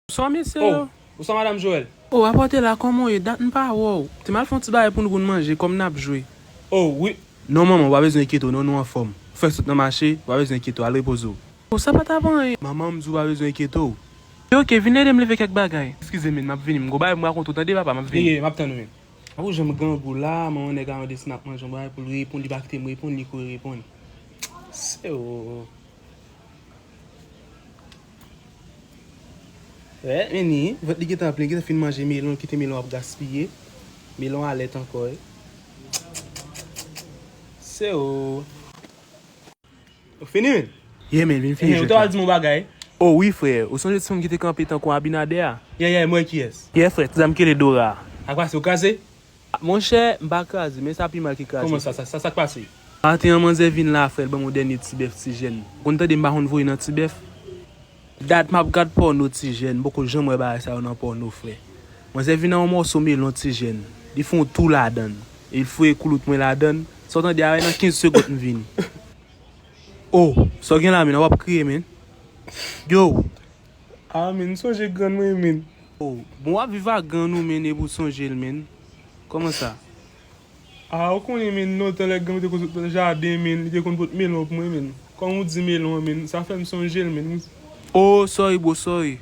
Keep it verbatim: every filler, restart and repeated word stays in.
Bonswa mesye yo. Bonswa madanm Joel. O, apòte la, kòman w ye? Dat m pa wè w. Te m al fè yon ti bagay pou nou, pou n manje, kòm n ap jwe. O wi. Non manman, w pa bezwen enkyete w non, nou anfòm. Fè sot nan mache, w pa bezwen enkyete w, al repoze w. O, sa pa t ap anyen. Manman m di w pa bezwen enkyete w. Oke, vin ede m leve kèk bagay. Eskize men, m ap vini, m gon bagay pou m rakonte w, tande papa, m ap vini. Ye, ye, m ap tann ou men. Ou jan m grangou la, manman nèg a mande si n ap manje yon bagay pou l reponn, li pa kite m reponn, li kouri reponn. Se o. Wè, men ni, vant li gentan plen, gentan fin manje melon, kite melon ap gaspiye. Melon alèt ankò, wi. Se o. Ou fini, men? Ye, men, vin fini jwèt la. Ou ta pral di m yon bagay. O wi, frè, ou sonje ti fanm ki te kanpe tankou Abinader a? Ye, ye, m wè kiyès. Ye, frè, ti dam ki rele Dora a. Ak pase, ou kraze? Monchè, m pa kraze, men sa pi mal ke kraze. Kòman sa, sa, sa, sa k pase? Maten an, manzè vin la, frè, l ban m yon dènye ti bèf ti jèn. Ou konn tande m pa konn voye nan ti bèf? Dat m ap gad pòno ti jèn, m poko janm wè bagay sa yo nan pòno, frè. Manzè vin ak yon mòso melon ti jèn. Li fè yon tou ladan l. E l foure koulout mwen ladan l. Sa w tande a, nan kenz segonn m vini. O, sa w gen la, men, w ap kriye, men. Yo. A, men, m sonje grann mwen, men. O, bon, w ap viv ak grann ou, men, epi w sonje l, men. Kòman sa? A, ou konnen, men, lontan lè grann mwen te konn sot nan jaden, men, li te konn pot melon pou mwen, men. Kòm ou di melon an, men, sa fè m sonje l, men. O, sorry, bro, sorry.